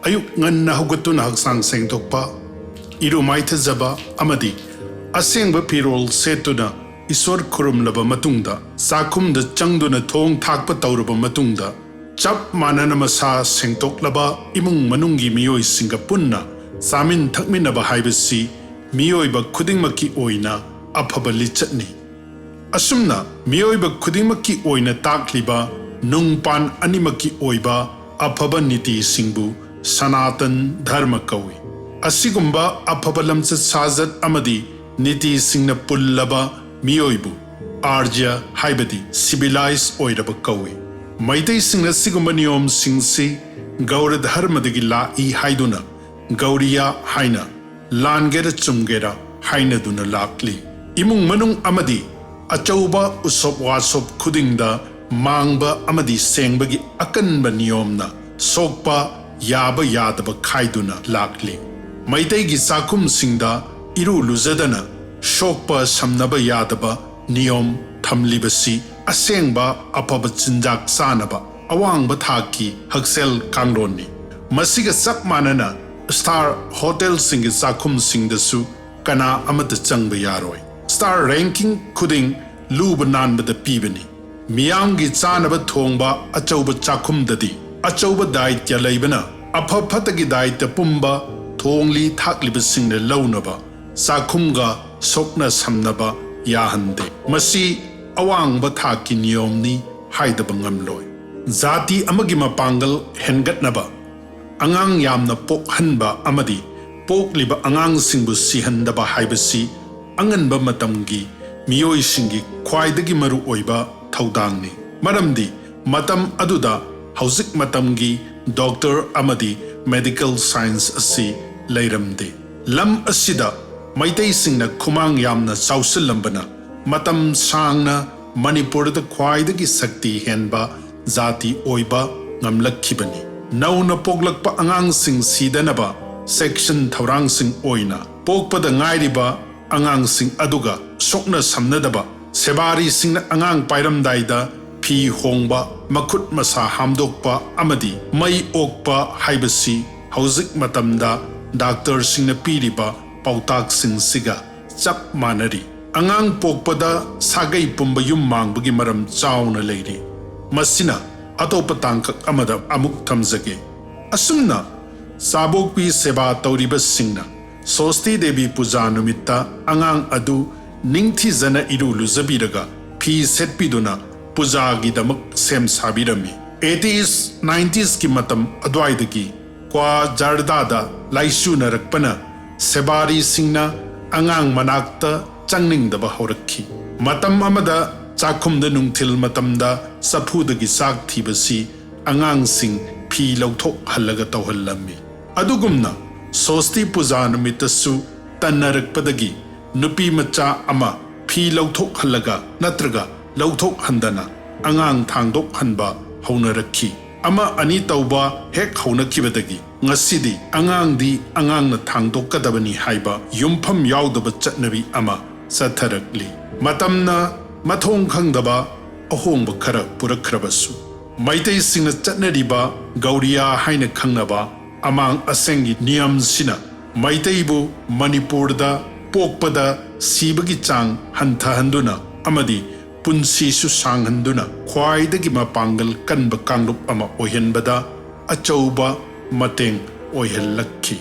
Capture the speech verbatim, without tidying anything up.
ꯑꯌꯨꯛ ꯉꯟꯅ ꯍꯧꯒꯠꯇꯨꯅ ꯍꯛꯆꯥꯡ ꯁꯦꯡꯗꯣꯛꯄ, ꯏꯔꯨ ꯃꯥꯏꯊꯖꯕ ꯑꯃꯗꯤ ꯑꯁꯦꯡꯕ ꯐꯤꯔꯣꯜ ꯁꯦꯠꯇꯨꯅ ꯏꯁꯣꯔ ꯈꯨꯔꯨꯝꯂꯕ ꯃꯇꯨꯡꯗ ꯆꯥꯛꯈꯨꯝꯗ ꯆꯪꯗꯨꯅ ꯊꯣꯡ ꯊꯥꯛꯄ ꯇꯧꯔꯕ ꯃꯇꯨꯡꯗ, ꯆꯞ ꯃꯥꯟꯅꯅ ꯃꯁꯥ ꯁꯦꯡꯗꯣꯛꯂꯕ ꯏꯃꯨꯡ ꯃꯅꯨꯡꯒꯤ ꯃꯤꯑꯣꯏꯁꯤꯡꯒ ꯄꯨꯟꯅ ꯆꯥꯃꯤꯟ ꯊꯛꯃꯤꯟꯅꯕ ꯍꯥꯏꯕꯁꯤ ꯃꯤꯑꯣꯏꯕ ꯈꯨꯗꯤꯡꯃꯛꯀꯤ ꯑꯣꯏꯅ ꯑꯐꯕ ꯂꯤꯆꯠꯅꯤ꯫ ꯑꯁꯨꯝꯅ ꯃꯤꯑꯣꯏꯕ ꯈꯨꯗꯤꯡꯃꯛꯀꯤ ꯑꯣꯏꯅ ꯇꯥꯛꯂꯤꯕ ꯅꯨꯡꯄꯥꯟ ꯑꯅꯤꯃꯛꯀꯤ ꯑꯣꯏꯕ ꯑꯐꯕ ꯅꯤꯇꯤꯁꯤꯡꯕꯨ ꯁꯅꯥꯇꯟ ꯙꯔꯃ ꯀꯧꯏ꯫ ꯑꯁꯤꯒꯨꯝꯕ ꯑꯐꯕ ꯂꯝꯆꯠ ꯁꯥꯖꯠ ꯑꯃꯗꯤ ꯅꯤꯇꯤꯁꯤꯡꯅ ꯄꯨꯜꯂꯕ ꯃꯤꯑꯣꯏꯕꯨ ꯑꯥꯔꯖ꯭ꯌ ꯍꯥꯏꯕꯗꯤ ꯁꯤꯚꯤꯂꯥꯏꯖ ꯑꯣꯏꯔꯕ ꯀꯧꯏ꯫ ꯃꯩꯇꯩꯁꯤꯡꯅ ꯁꯤꯒꯨꯝꯕ ꯅꯤꯌꯣꯝꯁꯤꯡꯁꯤ ꯒꯧꯔ ꯙꯔꯃꯗꯒꯤ ꯂꯥꯛꯏ ꯍꯥꯏꯗꯨꯅ ꯒꯧꯔꯤꯌꯥ ꯍꯥꯏꯅ ꯂꯥꯟꯒꯦꯔ ꯆꯨꯝꯒꯦꯔ ꯍꯥꯏꯅꯗꯨꯅ ꯂꯥꯛꯂꯤ꯫ ꯏꯃꯨꯡ ꯃꯅꯨꯡ ꯑꯃꯗꯤ ꯑꯆꯧꯕ ꯎꯁꯣꯞ ꯋꯥꯁꯣꯞ ꯈꯨꯗꯤꯡꯗ ꯃꯥꯡꯕ ꯑꯃꯗꯤ ꯁꯦꯡꯕꯒꯤ ꯑꯀꯟꯕ ꯅꯤꯌꯣꯝꯅ ꯁꯣꯛꯄ ꯌꯥꯕ ꯌꯥꯗꯕ ꯈꯥꯏꯗꯨꯅ ꯂꯥꯛꯂꯤ꯫ ꯃꯩꯇꯩꯒꯤ ꯆꯥꯛꯈꯨꯝꯁꯤꯡꯗ ꯏꯔꯨ ꯂꯨꯖꯗꯅ ꯁꯣꯛꯄ ꯁꯝꯅꯕ ꯌꯥꯗꯕ ꯅꯤꯌꯣꯝ ꯊꯝꯂꯤꯕꯁꯤ ꯑꯁꯦꯡꯕ ꯑꯐꯕ ꯆꯤꯟꯖꯥꯛ ꯆꯥꯅꯕ ꯑꯋꯥꯡꯕ ꯊꯥꯛꯀꯤ ꯍꯛꯁꯦꯜ ꯀꯥꯡꯂꯣꯟꯅꯤ꯫ ꯃꯁꯤꯒ ꯆꯞ ꯃꯥꯟꯅꯅ ꯁ꯭ꯇꯥꯔ ꯍꯣꯇꯦꯜꯁꯤꯡꯒꯤ ꯆꯥꯛꯈꯨꯝꯁꯤꯡꯗꯁꯨ ꯀꯅꯥ ꯑꯃꯠꯇ ꯆꯪꯕ ꯌꯥꯔꯣꯏ꯫ ꯁ꯭ꯇꯥꯔ ꯔꯦꯡꯀꯤꯡ ꯈꯨꯗꯤꯡ ꯂꯨꯕ ꯅꯥꯟꯕꯗ ꯄꯤꯕꯅꯤ꯫ ꯃꯤꯌꯥꯝꯒꯤ ꯆꯥꯅꯕ ꯊꯣꯡꯕ ꯑꯆꯧꯕ ꯆꯥꯛꯈꯨꯝꯗꯗꯤ ꯑꯆꯧꯕ ꯗꯥꯏꯇ꯭ꯌ ꯂꯩꯕꯅ ꯑꯐ ꯐꯠꯇꯒꯤ ꯗꯥꯏꯇ꯭ꯌ ꯄꯨꯝꯕ ꯊꯣꯡꯂꯤ ꯊꯥꯛꯂꯤꯕꯁꯤꯡꯅ ꯂꯧꯅꯕ ꯆꯥꯛꯈꯨꯝꯒ ꯁꯣꯛꯅ ꯁꯝꯅꯕ ꯌꯥꯍꯟꯗꯦ꯫ ꯃꯁꯤ ꯑꯋꯥꯡꯕ ꯊꯥꯛꯀꯤ ꯅꯤꯌꯣꯝꯅꯤ ꯍꯥꯏꯗꯕ ꯉꯝꯂꯣꯏ꯫ ꯖꯥꯇꯤ ꯑꯃꯒꯤ ꯃꯄꯥꯡꯒꯜ ꯍꯦꯟꯒꯠꯅꯕ, ꯑꯉꯥꯡ ꯌꯥꯝꯅ ꯄꯣꯛꯍꯟꯕ ꯑꯃꯗꯤ ꯄꯣꯛꯂꯤꯕ ꯑꯉꯥꯡꯁꯤꯡꯕꯨ ꯁꯤꯍꯟꯗꯕ ꯍꯥꯏꯕꯁꯤ ꯑꯉꯟꯕ ꯃꯇꯝꯒꯤ ꯃꯤꯑꯣꯏꯁꯤꯡꯒꯤ ꯈ꯭ꯋꯥꯏꯗꯒꯤ ꯃꯔꯨꯑꯣꯏꯕ ꯊꯧꯗꯥꯡꯅꯤ꯫ ꯃꯔꯝꯗꯤ ꯃꯇꯝ ꯑꯗꯨꯗ ꯍꯧꯖꯤꯛ ꯃꯇꯝꯒꯤ ꯗꯣꯛꯇꯔ ꯑꯃꯗꯤ ꯃꯦꯗꯤꯀꯦꯜ ꯁꯥꯏꯟꯁ ꯑꯁꯤ ꯂꯩꯔꯝꯗꯦ꯫ ꯂꯝ ꯑꯁꯤꯗ ꯃꯩꯇꯩꯁꯤꯡꯅ ꯈꯨꯃꯥꯡ ꯌꯥꯝꯅ ꯆꯥꯎꯁꯤꯜꯂꯝꯕꯅ ꯃꯇꯝ ꯁꯥꯡꯅ ꯃꯅꯤꯄꯨꯔꯗ ꯈ꯭ꯋꯥꯏꯗꯒꯤ ꯁꯛꯇꯤ ꯍꯦꯟꯕ ꯖꯥꯇꯤ ꯑꯣꯏꯕ ꯉꯝꯂꯛꯈꯤꯕꯅꯤ꯫ ꯅꯧꯅ ꯄꯣꯛꯂꯛꯄ ꯑꯉꯥꯡꯁꯤꯡ ꯁꯤꯗꯅꯕ ꯆꯦꯛꯁꯤꯟ ꯊꯧꯔꯥꯡꯁꯤꯡ ꯑꯣꯏꯅ ꯄꯣꯛꯄꯗ ꯉꯥꯏꯔꯤꯕ ꯑꯉꯥꯡꯁꯤꯡ ꯑꯗꯨꯒ ꯁꯣꯛꯅ ꯁꯝꯅꯗꯕ, ꯁꯦꯕꯥꯔꯤꯁꯤꯡꯅ ꯑꯉꯥꯡ ꯄꯥꯏꯔꯝꯗꯥꯏꯗ ꯐꯤ ꯍꯣꯡꯕ, ꯃꯈꯨꯠ ꯃꯁꯥ ꯍꯥꯝꯗꯣꯛꯄ ꯑꯃꯗꯤ ꯃꯩ ꯑꯣꯛꯄ ꯍꯥꯏꯕꯁꯤ ꯍꯧꯖꯤꯛ ꯃꯇꯝꯗ ꯗꯥꯛꯇꯔꯁꯤꯡꯅ ꯄꯤꯔꯤꯕ ꯄꯥꯎꯇꯥꯛꯁꯤꯡꯁꯤꯒ ꯆꯞ ꯃꯥꯟꯅꯔꯤ꯫ ꯑꯉꯥꯡ ꯄꯣꯛꯄꯗ ꯁꯥꯒꯩ ꯄꯨꯝꯕ ꯌꯨꯝ ꯃꯥꯡꯕꯒꯤ ꯃꯔꯝ ꯆꯥꯎꯅ ꯂꯩꯔꯤ꯫ ꯃꯁꯤꯅ ꯑꯇꯣꯞꯄ ꯇꯥꯡꯀꯛ ꯑꯃꯗ ꯑꯃꯨꯛ ꯊꯝꯖꯒꯦ꯫ ꯑꯁꯨꯝꯅ ꯆꯥꯕꯣꯛꯄꯤ ꯁꯦꯕꯥ ꯇꯧꯔꯤꯕꯁꯤꯡꯅ ꯁꯣꯁꯇꯤ ꯗꯦꯕꯤ ꯄꯨꯖꯥ ꯅꯨꯃꯤꯠꯇ ꯑꯉꯥꯡ ꯑꯗꯨ ꯅꯤꯡꯊꯤꯖꯅ ꯏꯔꯨ ꯂꯨꯖꯕꯤꯔꯒ ꯐꯤ ꯁꯦꯠꯄꯤꯗꯨꯅ ꯄꯨꯖꯥꯒꯤꯗꯃꯛ ꯁꯦꯝ ꯁꯥꯕꯤꯔꯝꯃꯤ꯫ ꯑꯩꯠꯇꯤꯁ, ꯅꯥꯏꯟꯇꯤꯁꯀꯤ ꯃꯇꯝ ꯑꯗꯨꯋꯥꯏꯗꯒꯤ ꯀ꯭ꯋꯥ ꯖꯥꯔꯗꯥꯗ ꯂꯥꯏꯁꯨꯅꯔꯛꯄꯅ ꯁꯦꯕꯥꯔꯤꯁꯤꯡꯅ ꯑꯉꯥꯡ ꯃꯅꯥꯛꯇ ꯆꯪꯅꯤꯡꯗꯕ ꯍꯧꯔꯛꯈꯤ꯫ ꯃꯇꯝ ꯑꯃꯗ ꯆꯥꯛꯈꯨꯝꯗ ꯅꯨꯡꯊꯤꯜ ꯃꯇꯝꯗ ꯆꯐꯨꯗꯒꯤ ꯆꯥꯛ ꯊꯤꯕꯁꯤ ꯑꯉꯥꯡꯁꯤꯡ ꯐꯤ ꯂꯧꯊꯣꯛꯍꯜꯂꯒ ꯇꯧꯍꯜꯂꯝꯃꯤ꯫ ꯑꯗꯨꯒꯨꯝꯅ ꯁꯣꯁꯇꯤ ꯄꯨꯖꯥ ꯅꯨꯃꯤꯠꯇꯁꯨ ꯇꯟꯅꯔꯛꯄꯗꯒꯤ ꯅꯨꯄꯤ ꯃꯆꯥ ꯑꯃ ꯐꯤ ꯂꯧꯊꯣꯛꯍꯜꯂꯒ ꯅꯠꯇ꯭ꯔꯒ ꯂꯧꯊꯣꯛꯍꯟꯗꯅ ꯑꯉꯥꯡ ꯊꯥꯡꯗꯣꯛꯍꯟꯕ ꯍꯧꯅꯔꯛꯈꯤ꯫ ꯑꯃ ꯑꯅꯤ ꯇꯧꯕ ꯍꯦꯛ ꯍꯧꯅꯈꯤꯕꯗꯒꯤ ꯉꯁꯤꯗꯤ ꯑꯉꯥꯡꯗꯤ ꯑꯉꯥꯡꯅ ꯊꯥꯡꯗꯣꯛꯀꯗꯕꯅꯤ ꯍꯥꯏꯕ ꯌꯨꯝꯐꯝ ꯌꯥꯎꯗꯕ ꯆꯠꯅꯕꯤ ꯑꯃ ꯆꯠꯊꯔꯛꯂꯤ꯫ ꯃꯇꯝꯅ ꯃꯊꯣꯡ ꯈꯪꯗꯕ ꯑꯍꯣꯡꯕ ꯈꯔ ꯄꯨꯔꯛꯈ꯭ꯔꯕꯁꯨ, ꯃꯩꯇꯩꯁꯤꯡꯅ ꯆꯠꯅꯔꯤꯕ ꯒꯧꯔꯤꯌꯥ ꯍꯥꯏꯅ ꯈꯪꯅꯕ ꯑꯃꯥꯡ ꯑꯁꯦꯡꯒꯤ ꯅꯤꯌꯝꯁꯤꯅ ꯃꯩꯇꯩꯕꯨ ꯃꯅꯤꯄꯨꯔꯗ ꯄꯣꯛꯄꯗ ꯁꯤꯕꯒꯤ ꯆꯥꯡ ꯍꯟꯊꯍꯟꯗꯨꯅ ꯑꯃꯗꯤ ꯄꯨꯟꯁꯤꯁꯨ ꯁꯥꯡꯍꯟꯗꯨꯅ ꯈ꯭ꯋꯥꯏꯗꯒꯤ ꯃꯄꯥꯡꯒꯜ ꯀꯟꯕ ꯀꯥꯡꯂꯨꯞ ꯑꯃ ꯑꯣꯏꯍꯟꯕꯗ ꯑꯆꯧꯕ ꯃꯇꯦꯡ ꯑꯣꯏꯍꯜꯂꯛꯈꯤ꯫